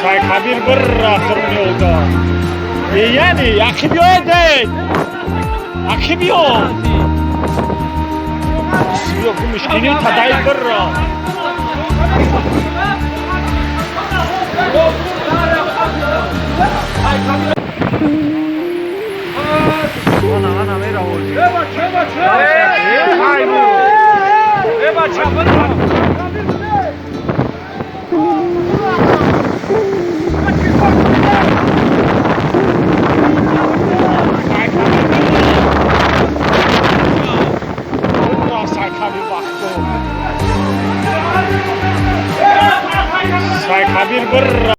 Сайкабир bir ахирни yolda. Yani akıbıyor edin. Akıbıyor. Yok müşkini tadayı bir. Сайкабир bir.